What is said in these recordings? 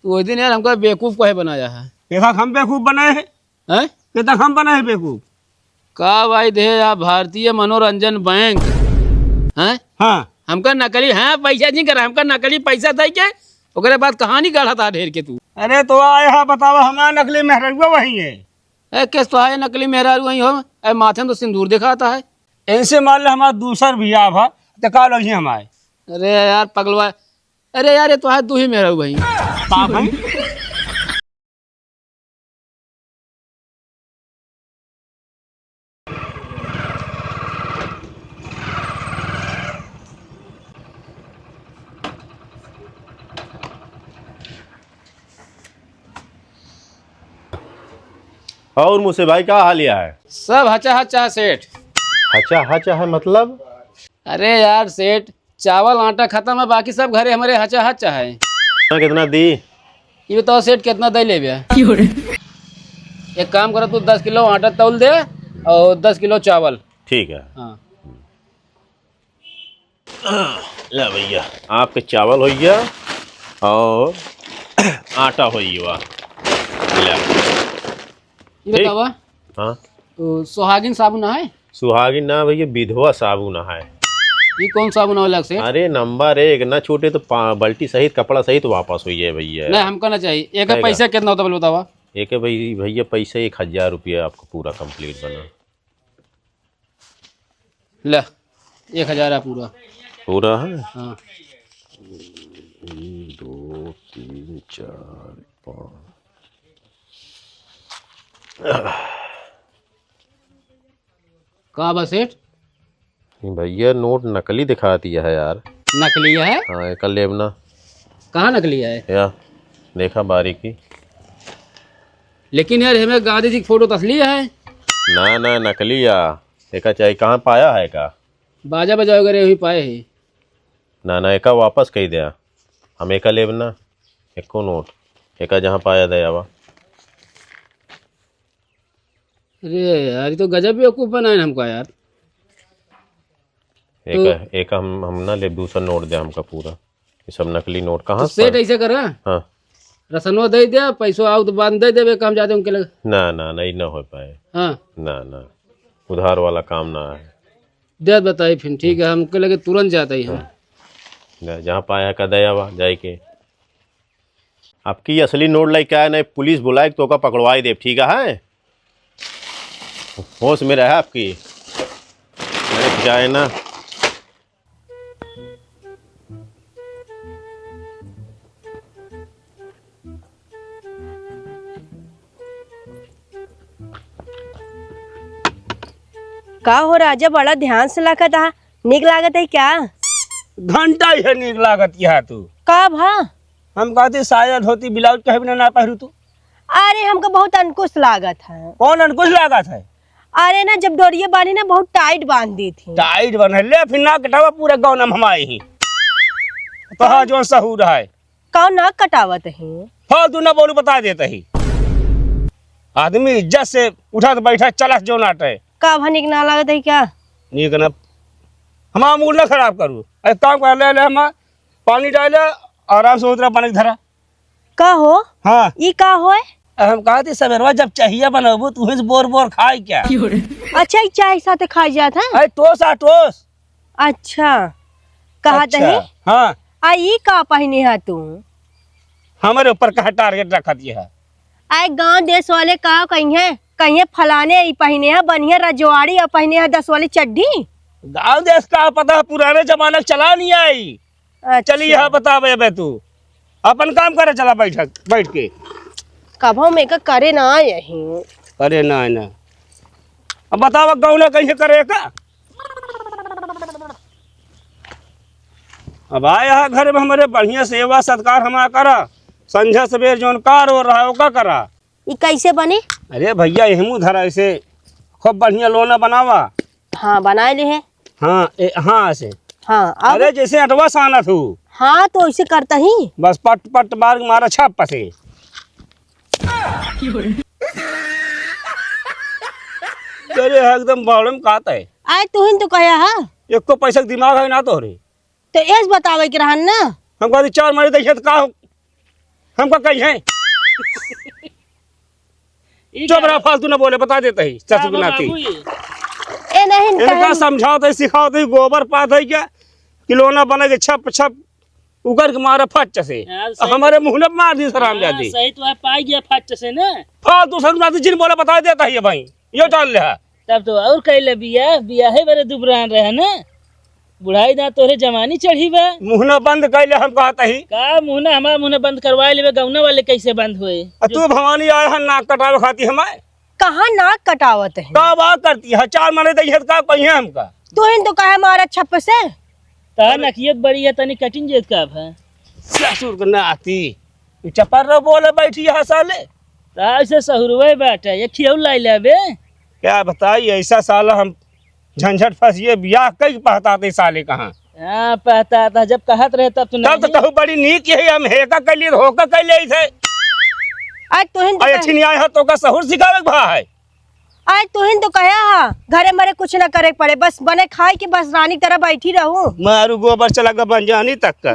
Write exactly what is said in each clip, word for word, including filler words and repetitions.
तू उस दिन यार हमका बेवकूफ काहे बनाया है? केका हम बेवकूफ बनाए हैं? हैं? केका हम बनाए हैं बेवकूफ? का भाई दे यार, भारतीय मनोरंजन बैंक, हैं? हाँ। हमका नकली, हाँ, पैसा नहीं करा, हमका नकली पैसा दे के ओकरे बाद कहानी गढ़त आ ढेर के तू। अरे तो आए हा बतावा, हमार नकली मेहररुआ वही है। ए, केस तो है नकली मेहरारू वही हो, ए, माथे में तो सिंदूर दिखाता है। इनसे मान ले हमार दूसर भी आव है, तो का लोग ही हम आए। अरे यार पगलवा, अरे यार, ये तो है दू ही मेहरारू वही। पाप है। और मुझसे भाई, का हाल या है? सब हचा हचा है सेठ। हचा हचा है मतलब? अरे यार सेठ, चावल आटा खत्म है, बाकी सब घरे हमरे हचा हचा है। हाँ, कितना दी? ये बताओ सेठ, कितना दे लेबे? एक काम करो, तू दस किलो आटा तौल दे और दस किलो चावल। ठीक है। हाँ। ला भैया, आपके चावल होइ गया और आटा होइ गया। ला। ये ठीक। बतावा, हाँ। तो सुहागिन साबुन है? सुहागिन ना भैया, विधवा साबुन है। ये कौन साबुन वाला से? अरे नंबर एक, ना छूटे तो पा-, बाल्टी सहित, कपड़ा सहित वापस होइ जाए भैया। नहीं, हमका ना चाहिए। एक है कहेगा। पैसा कितना होता, बोले बतावा। एक है भाई, भैया पैसा एक हजार रुपया आपको पूरा complete बना। ले, एक हजार है पूरा। पूरा है? हाँ। एक, दो, तीन, चार, पाँच। का बा सेठ? ये भैया नोट नकली दिखाती है यार। नकली है? हाँ, एकर लेब ना। कहाँ नकली है? या, देखा बारीकी। लेकिन यार, हमें गांधी जी की फोटो तो असली है। ना, ना, नकली या। एका चाही, कहाँ पाया है का? बाजा बजावे करे वही पाए है। ना, ना, एका वापस कही दे। हम एका लेब ना, एको नोट। एका जहाँ पाया दे आवा। अरे यार, ये तो गजब बेवकूफ बनाए हमका यार। एक, तो एक हम, हम ना लेब, दूसरा नोट दे हमका पूरा। ये सब नकली नोट कहाँ तो से सेठ पा-, ऐसे करा, हाँ। रसनवा दे दे, पैसो आओ तो बाद में दे देबे, काम जाते उनके लगे। ना, ना, ना, ये ना हो पाए। हाँ। ना, ना, उधार वाला काम ना है। दे बताई फिर, ठीक है, हमके लगे तुरंत जाते ही हम। हाँ। जा, जहाँ पाया का दया बा, जाए के। आपकी असली नोट लेके आए, नहीं पुलिस बुलाए तो का पकड़वाई देब, ठीक है? होश में रहे आपकी। अरे क्या है ना। का हो राजा, बड़ा ध्यान से लखत हा, नीक लागत है क्या? घंटा ही है नीक लागत यहाँ तू। का भा? हम कहते साया धोती ब्लाउज कहे बिना ना पहरू तू। अरे हमका बहुत अंकुश लागत है। कौन अंकुश लागत है? अरे ना, जब डोरिया बांधी ना, बहुत टाइट बांध दी थी। टाइट बांध ले, फिर ना कटावा, पूरा गाँव नाम हम आए ही। तो हाँ, जो सहूर है। कौन नाक कटावत ही? फालतू ना बोलू, बता देत ही। आदमी इज्जत से उठत बैठत चलत जो नाटे। का भा नीक ना लागत ही क्या? नीक ना, हमारा मूड ना खराब करू। एक काम कर, ले, ले, हम पानी डाले, आराम से उतरा पानी धरा। का हो? हाँ। ई का होए? हम कहत ही सबेरवा जब चहिया बनबू, तू ही से बोर बोर खाए क्या? अच्छा, ई चाय साथे खाए जात है? अरे टोस आ, टोस। अच्छा, कहत अच्छा, ही? हाँ। आ, ई का पहिने है तू? हमरे ऊपर का target रखत ही है? आए, गांव देश वाले का कहिए, कहिए फलाने ई पहिने है, बनिया रजवाड़ी, और पहिने है दस वाली चड्ढी। गांव देश का पता, पुराने जमाने के चला नहीं आई। अच्छा। चली, यहाँ बतावे बे तू, अपन काम करे, चला बैठक, बैठ के। कभो में का करे ना आए ही। करे ना, ना। अब बतावा, गौना कैसे करे का? अब आया है घर में हमरे, बढ़िया सेवा सत्कार हमारा करा, संझा सबेर जौन कार हो रहा है, ओका करा। ई कैसे बने? अरे भैया, एहमू धरा, ऐसे खूब बढ़िया लोना बनावा। हाँ, बनाए ले है। हाँ, ए, हाँ, ऐसे। हाँ, अब? अरे, जैसे अटवा सानत हूँ। हाँ, तो ऐसे करता ही। बस पट, पट, बार मारा, छाप पसे। अरे, एकदम बावड़म कात है। आए, तू ही तो कहे हा। एको पैसा के दिमाग है ना तोहरे। तो एस बतावे के रहन ना। हम कहते चार मारे देखिए तो का हो? हमका कही है। ई चुप का रहा, बा-, फालतू ना बोले, बता देता ही, का ससुर बा नाती। बाबू ये? ए, नहीं, इनका कहे समझावत ही, सिखावत ही, गोबर पात ही क्या? किलोना बने के छप छप उकर के मारा फच्च से। हाँ, सही। हमारे मुँह न मार दी, हरामजादी। हाँ, सही तो है, पाई गया फच्च से ना। फालतू ससुर नाती जिन बोले, बता देता ही भाई, यो डाल ले है। तब तो और कैले बियाह, बियाहे बरे दुबरान रहे ना। बुढ़ाई दाँत तोरे जवानी चढ़ी बा। मुँह न बंद कैले हम कहत ही। का मुँह न, हमार मुँह न बंद करवाए लेबे, गौना वाले कैसे बंद होए? आ तू भवानी आए है नाक कटावे खाती हमार। कहाँ नाक कटावत है? का बात करती है? चार मने दई है तो का कही है हमका? तू ही तो कहे मारा छप्प से। तहार नकियत बड़ी है, तनी कटिन जेत का अब है। ससुर के नाती। तू चपर रहो, बोले बैठी है साले। ता ऐसे सहुरवे बाटे, एक खियौ लाई लेबे। क्या बताई, ऐसा साला हम झंझट फंसिए, बियाह कई पहताते साले कहाँ। हाँ, पहताता, जब कहत रहे तब तो तब तो नहीं। कहू बड़ी नीक यही, हम हेका कैलिए, होका कैलिए इसे। आज तुहिन तो और कह- अच्छी नहीं आए हो तो का सहूर सिखावे के भा है। आज तुहिन तो कहे हा, घरे मरे कुछ ना करे के पड़े, बस बने खाए के बस रानी की तरह बैठी रहूं। मारू गोबर चला गबन जानी तक का।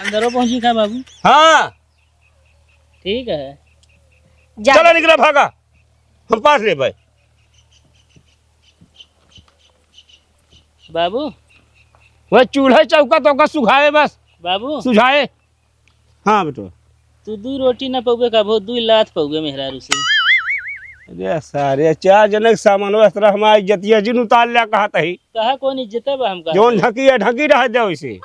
अंदरो पहुंची का बाबू? हाँ। ठीक है। जा। चला निकला भागा, हम पास ले भाई। बाबू। वह चूल्हा चौका तो का सुखाए बस। बाबू। सुझाए। हाँ बेटवा। तू दुई रोटी न पउबे का, बहुत दुई लात पउबे मेहरारू से। अरे सारे, चार जने के सामान वस्त्र हमारी इज्जतिया जिन उतार लिया कहत ही। कहा कौन इज्जत बा हमका? जौन ढकी है, ढकी रह दे वैसे।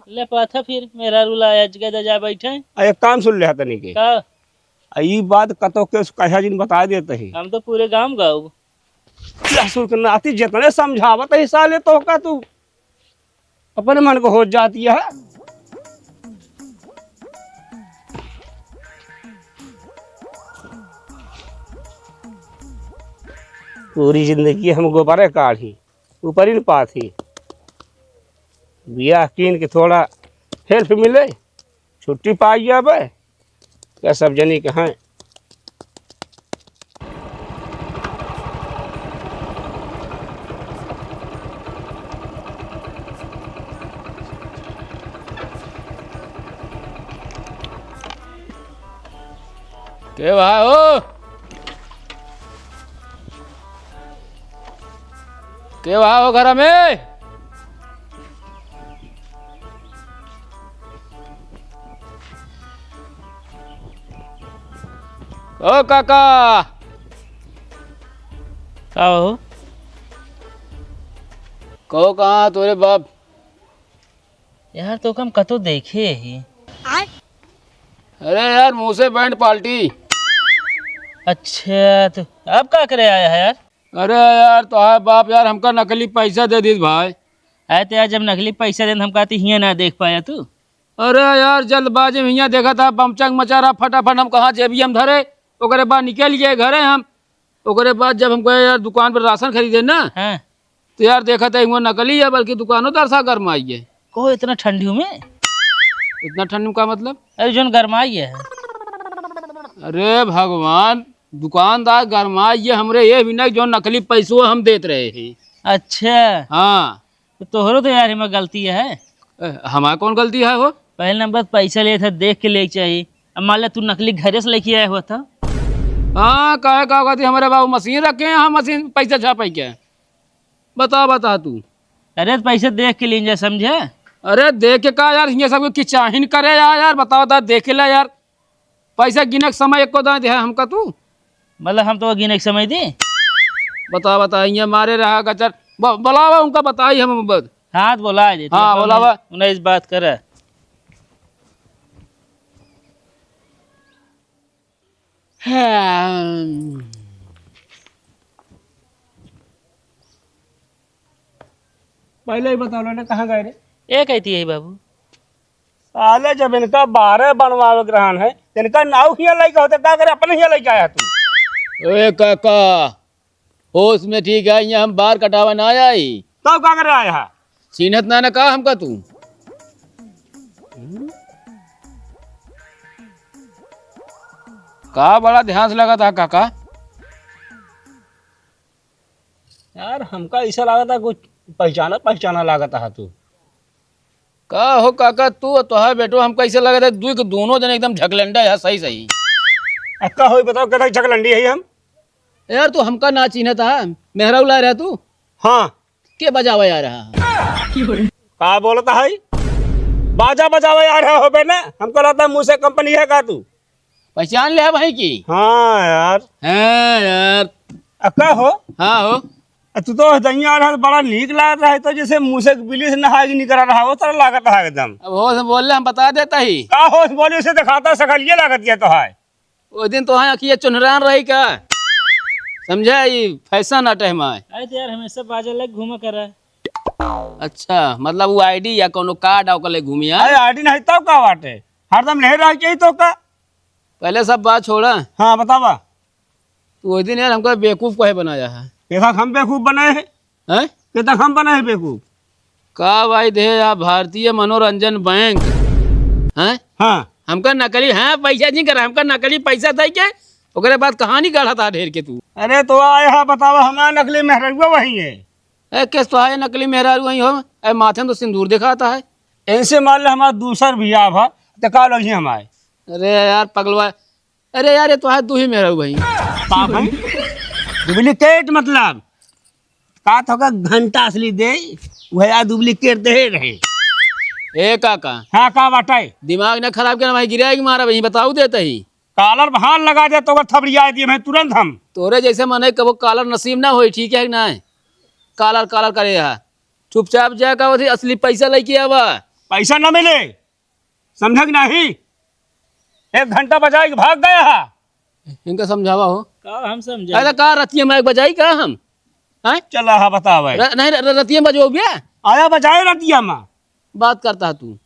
ले पाथा फिर, मेहरारू ला आज के जा बैठे। आ, एक काम सुन ले तनी के। का? आ, ई बात कतो के कहा जिन बता देते ही। हम तो पूरे गांव गाँव। ससुर के नाती जितने समझावत ही साले तो का तू अपने मन को हो जाती है। पूरी जिंदगी हम गोबरे काढ़ी, ऊपर ही न पाती। बियाह कीन के थोड़ा help मिले, छुट्टी पाई जाबे। का सब जनी कहाँ? के बा हो? के बा हो घर में? ओ काका। का हो? कहो कहाँ तोरे बाप? यार, तो हम कतो देखे ही। अरे यार, मुँह से बैंड पार्टी। अच्छा, तो अब का करे आया है यार? अरे यार, तोहार बाप यार हमका नकली पैसा दे दीस भाई। अरे तो यार, जब नकली पैसा देन, हम कहती हियाँ ना देख पाया तू। अरे यार, जल्दबाजी में हियाँ देखा था, बमचक मचा रहा, फटाफट हम कहाँ जेबिया में धरे, ओकरे बाद निकल गए घरे हम। ओकरे बाद जब हम गए यार दुकान पर राशन खरीदे ना, हाँ। तो यार देखा था, हुआ नकली है, बल्कि दुकानों दरसा गरमाई है। कहो, इतना ठंडी में? इतना ठंडी में का मतलब? अरे, जोन गरमाई है। अरे भगवान, दुकानदार गरमाई है हमरे, ये भी नहीं, जो नकली पैसों हम देत रहे हैं। अच्छा। हाँ। तो तोहरो तो यार एमा गलती है। ए, हमार कौन गलती है हो? पहले नंबर पैसा लेत है, देख के लेके चाहिए। अब मान ले तू नकली घरे से लेके आया हुआ था। हाँ, काहे का कहती, हमारे बाबू मशीन रखे हैं, हम मशीन पैसा छापे क्या? बता, बता तू। अरे तो पैसे देख के लीन जा, समझे? अरे देख के का यार, ये सब की चाहिन करे यार, यार बता, बता, देख के ला यार। पैसा गिने के समय एको दाँय दे है हमका तू? मतलब हम तो गिने के समय दी? बता, बता, ये मारे रहा गचर। ब-, बुलावा उनका, बताई हम बद। हाँ, तो बुला दे। हाँ, बुलावा। उन्हें इस बात करे। हाँ। पहले ही बता लो ना, कहाँ गए रे? ये कहती है बाबू। साले, जब इनका बारह बनवावे के रहन है, इनका नाव हियाँ लइका होते, का करे, अपने हियाँ लइका आया तू? ए काका, होश में ठीक है, यहाँ हम बार कटावे ना आई। तब का करे आया है? सीनत ना, ना का हमका तू? का बड़ा ध्यान से लगा था काका? यार, हमका ऐसा लगा था कुछ पहचाना, पहचाना लगा था तू। का हो काका, तू और तोहार बेटो, हमका ऐसे लगत है दुई के दोनों जने एकदम झकलंडा है, सही सही। अब का होई बताओ, कतई झकलंडी है हम? यार, तू हमका ना चीन्हत है, मेहरारू लाए रहा तू? हाँ। के बजावे आ रहा है? का बोलत है? बाजा बजावे आ रहा होबे ना, हमको लगता है मुँह से कंपनी है का तू? पहचान ले भाई की? हाँ यार। हाँ यार। अब का हो? हाँ हो। आ, तू तो दहिया रहा, बड़ा नीक लागत रहा, तो जैसे मुँह से बिल्ली से नहाए के निकल रहा हो, तरह लागत रहा एकदम। अब होश में बोल ले, हम बता देता ही। का होश बोली से दिखाता, सकलिए लागत गया तो है। वो दिन तो हाँ अखिया चुनरान रही का? समझा, ये फैशन आटे हमारे। अरे तो यार, हमेशा बाजा लग घूमा कर रहा है। अच्छा, मतलब वो आईडी या कोनो कार्ड आओ कले घूमिया? अरे आईडी नहीं तब का बाटे, हरदम ले रहा चाहिए तो का? पहले सब बात छोड़ा। हाँ, बतावा। तू उस दिन यार हमको बेवकूफ काहे बनाया है? कैसा हम बेवकूफ बनाए हैं? हैं? कैसा हम बनाए हैं बेवकूफ? का भाई दे यार, भारतीय मनोरंजन बैंक, हैं? हाँ। हमका नकली, हाँ, पैसा नहीं करा, हमका नकली पैसा दे के ओकरे बाद कहानी गढ़ा था ढेर के तू। अरे तो आए हा, बतावा, हमार नकली मेहररुआ वही है। ए, किस तो है नकली मेहरारू वही हो? ए, माथे में तो सिंदूर दिखाता है। इनसे मान ले हमार दूसर भी आभ, तो का लोग ही हमारे। अरे यार पगलवा, अरे यार, ये तो है दू ही मेहरारू भाई। का भाई? डुप्लीकेट मतलब? का तो का घंटा असली दे, वह यार डुप्लीकेट दे रहे। ए काका। हाँ, का बाटे? दिमाग ना खराब करना भाई, गिराए के मारा भाई, बताऊ देता ही। कालर बाहर लगा दे तो ओकर थबड़िया दिए मैं तुरंत हम। तोरे जैसे मने कबो कालर नसीब ना होई, ठीक है कि ना? कालर, कालर करे हा। चुपचाप जाए का होती, असली पैसा लेके आवा। पैसा ना मिले, समझे कि नहीं? एक घंटा बजाए के भाग गया है। इनका समझावा हो। का हम समझाई? अरे का रतिया में बजाई का हम? हैं? चला हा बतावे। र-, नहीं, र-, रतिया में बजो भैया। आया बजाए रतिया में। बात करता है तू।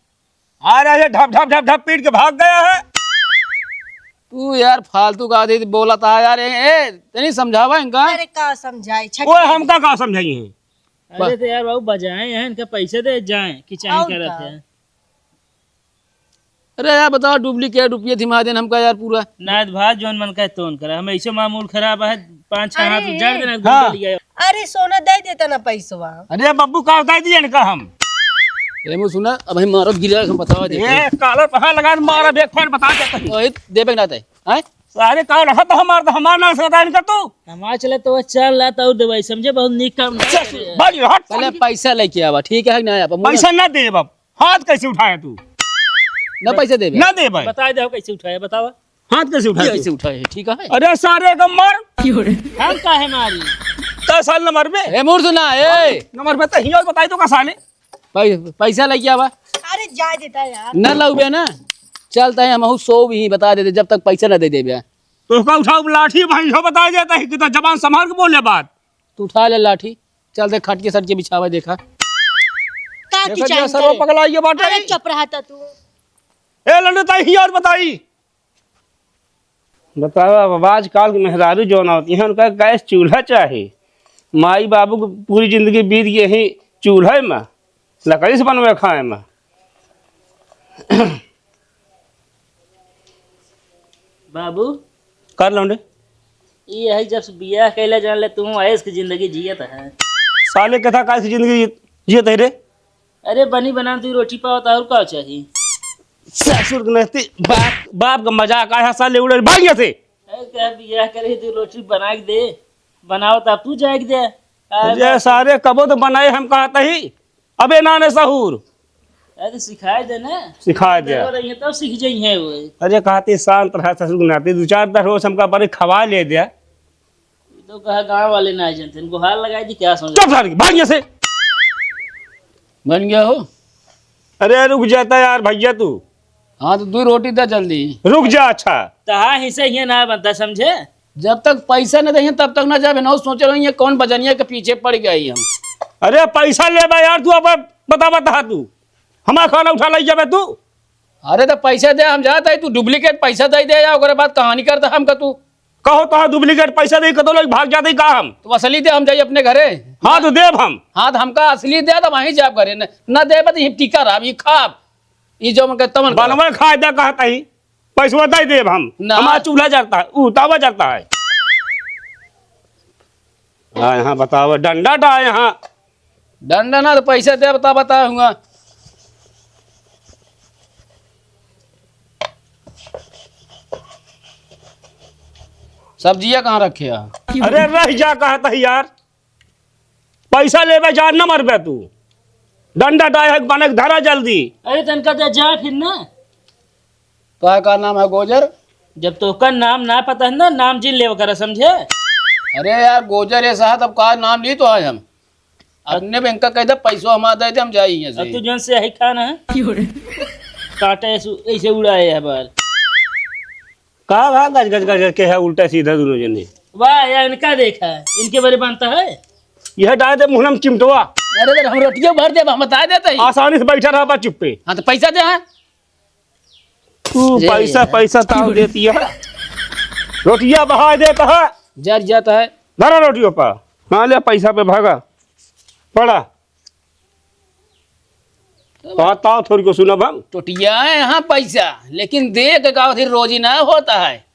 आ रहा है, ढप, ढप, ढप, ढप पीट के भाग गया है। तू यार फालतू का आदमी बोला था यार। ए, ए, तनी समझावा इनका। अरे का समझाई, छठी ओए, में। हमका का समझाई है? अरे तो यार बाबू, बजाए हैं, इनका पैसे दे जाए कि चाहे और करत का? है। अरे यार बताओ, डुप्लीकेट रुपये थिमा देन हमका यार पूरा। नाथ भाई, जौन मन कहे तौन करे, हम ऐसे मामूल खराब है, पाँच छह हाथ अरे। उजाड़ देना, हाँ। गुंडा लिया। अरे सोना दे देता ना पैसवा। अरे बब्बू, का दे दिए इनका हम? ए मु सुना, अब हम मारत गिरा, हम बतावा देते हैं। ए, कालर कहाँ लगा मारा, बेग फाड़ बता देता हूँ। ओए, देबे ना ते, हैं? सारे का रहा तो हमार, तो हमार ना सदा इनका तू। हमार चले तो वो चार लात और देवाई, समझे, बहुत नीक काम ना करे। बड़ी हट पहले साली। पैसा लेके आवा, ठीक है ना? आप पैसा ना दे बाप। हाथ कैसे उठाया तू? ना पैसे देबे? ना देबे। बता दे, कैसे उठाया, बतावा। हाथ कैसे उठाया ये तू? कैसे उठाए, ठीक है? अरे सारे का मार। हम काहे मारी? दस साल नंबर पे। ए, मूर्ख ना, ए। नंबर पे तो हियो बताई तो का साले। पै-, पैसा लेके आवा। अरे, जाए देता यार। ना लाउबे ना। चलता है, हमहू सो भी बता देते, जब तक पैसा ना दे देबे। तो उसका उठाओ लाठी, भाई, हो बता देता है, कितना जबान संभाल के बोले बात। तू उठा ले लाठी, चल दे, खट के सट के बिछावा, देखा। का देखा, किचाइन ये सब करे? पगला ये बाटे। अरे चुप रहा था तू। ए लंडू ताई, ही और बताई। बतावा, अब आजकल के मेहरारू जौन आवत, इहाँ उनका गैस चूल्हा चाही। माई बाबू के पूरी जिंदगी बीत गई यही चूल्हे में, लकड़ी से बनवे खाए में। बाबू। कर लौंडे। ई है जब से बियाह कैला जान ले तू ऐश की जिंदगी जियत है। साले कथा का ऐसी जिंदगी जियत है रे? अरे बनी बना तू रोटी पावत और का चाही? ससुर के नस्ती बाप, बाप का मजाक आया साले उड़े भाग यहाँ से। अरे कह बियाह करे तू रोटी बना के दे, बनावत अब तू जाए के दे। आ, अरे बस। सारे कबो तो बनाए हम कहता ही। अबे नाने सहूर। अरे तो सिखाए दे ना। सिखाए दे। और ये तब सीख जाई है वो। अरे कहती शांत रहा ससुर के नाती, दो चार दस रोज हमका बड़े खवा ले दे। ये तो कहा गांव वाले ना जानते, गुहार लगाई दी क्या समझ? चुप सारी, भाग यहाँ से। बन गया हो। अरे रुक जाता यार भैया तू। हाँ तो दो रोटी दे जल्दी। रुक जा, अच्छा। तहा हिस्से ये ना बनता समझे। जब तक पैसा न देहे तब तक ना जाबे, ना सोच रही है कौन बजनिया के पीछे पड़ गई हम। अरे पैसा लेबा यार तू, अब बता, बता तू, हमारा खाना उठा लई जाबे तू। अरे तो पैसा दे, हम जाता है, तू डुप्लीकेट पैसा दे दे या ओकरे बाद कहानी करता हमका तू। कहो तो हाँ, डुप्लीकेट पैसा दे, कतो लोग भाग जाते का हम। तू असली दे, हम जाई अपने घरे। हाँ तो देब हम। हाँ तो हमका असली दे, तो वहीं जाब घरे, न, न देबे तो ये टीका रहा, ये खाब, ये जो मन के तमन करब। बनवे खाए दे कहता ही। पैसवा दे देब हम। ना। हमारा चूल्हा जरता है, ऊ तावा जरता है। हाँ, यहाँ बतावा, डंडा डा यहाँ। डंडा ना तो पैसा दे, बता, बता हुआ। तब जिया कहाँ रखे है? अरे रह जा कहत है यार, पैसा लेबे जा, न मरबे तू। डंडा डाय है, बने के धरा जल्दी। अरे तनका दे जा फिर ना। का, का नाम है गोजर? जब तोका नाम ना पता है ना, नाम जिन लेवा करा, समझे? अरे यार गोजर ये साहब, अब का नाम ली तो आए हम। अपने बैंक का कह दे, पैसो हमारा दे दे, हम जाई यहाँ अब से। तू जौन से यही खाना है। काटे ऐसे, ऐसे उड़ाए है बाल। का भा गज गज गज गज के है उल्टा सीधा दोनों जने। वाह, या इनका देखा, इनके बारे बनता है। यह डाल दे मुहनम चिमटवा। अरे, अरे, हम रोटियों भर देब, हम बता देते ही। आसानी से बैठा रहा बा चुप्पे। हाँ, तो पैसा दे, हाँ। तू ये पैसा, है। पैसा ताव देती है। रोटिया बहा देता है। जर जाता है। धरा रोटियों पर। हाँ, ले पैसा पे भागा। पड़ा। तो ताव थोड़ी को सुनब हम। टोटिया है, हाँ, पैसा, लेकिन दे के का होती, रोजी ना होता है।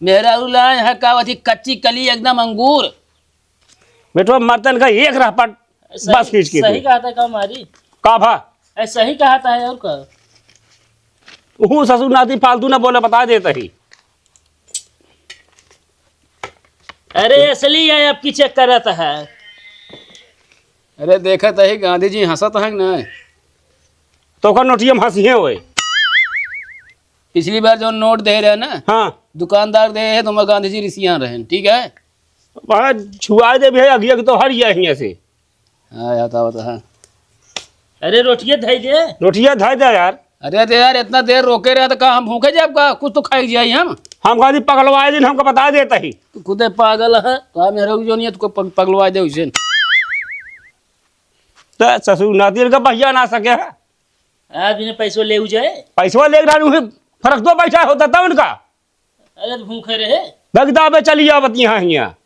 मेहरारू लाए हैं का होती, कच्ची कली एकदम अंगूर। बेटवा, मर्दन का एक रहपट सही, बस खींच के सही दे। कहा था का मारी? का भा? ऐ, सही कहा था है और का? ऊ ससुर नाती फालतू ना बोले, बता देता ही। अरे, असली है, अब की चेक करत है। अरे, देखत है, गांधी जी हंसत हैं कि नहीं? तो ओकर नोटिया में हंसी है ओए। पिछली बार जो नोट दे रहे ना, हाँ। दुकानदार दे रहे, तो मैं गांधी जी रिसियान रहे, ठीक है? बड़ा छुआ दे भी है, अगिया के तो हर गया हियां से। हाँ, याद आवत है। अरे, रोटिया धई दे। रोटिया धई दे यार। अरे, दे यार, इतना देर रोके रहे तो का हम भूखे जाब का? कुछ तो खाई जाई हम। हम कहा पगलवाए दिन हमको बता देता ही। तू खुदे पागल है, का मेरे को जो नहीं है, तुको पग-, पगलवाए दे उसे। तो ससुर नाती का बहिया ना सके है। आज बिना पैसो ले उ जाए। पैसवा ले रहा हूँ, फर्क तो बैठा होता था उनका। अरे, तो भूखे रहे। भगदा बे चली आवत यहाँ, यहाँ।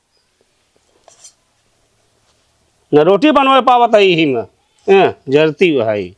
न रोटी बनवे पावत है यही में। हैं, जरती भाई।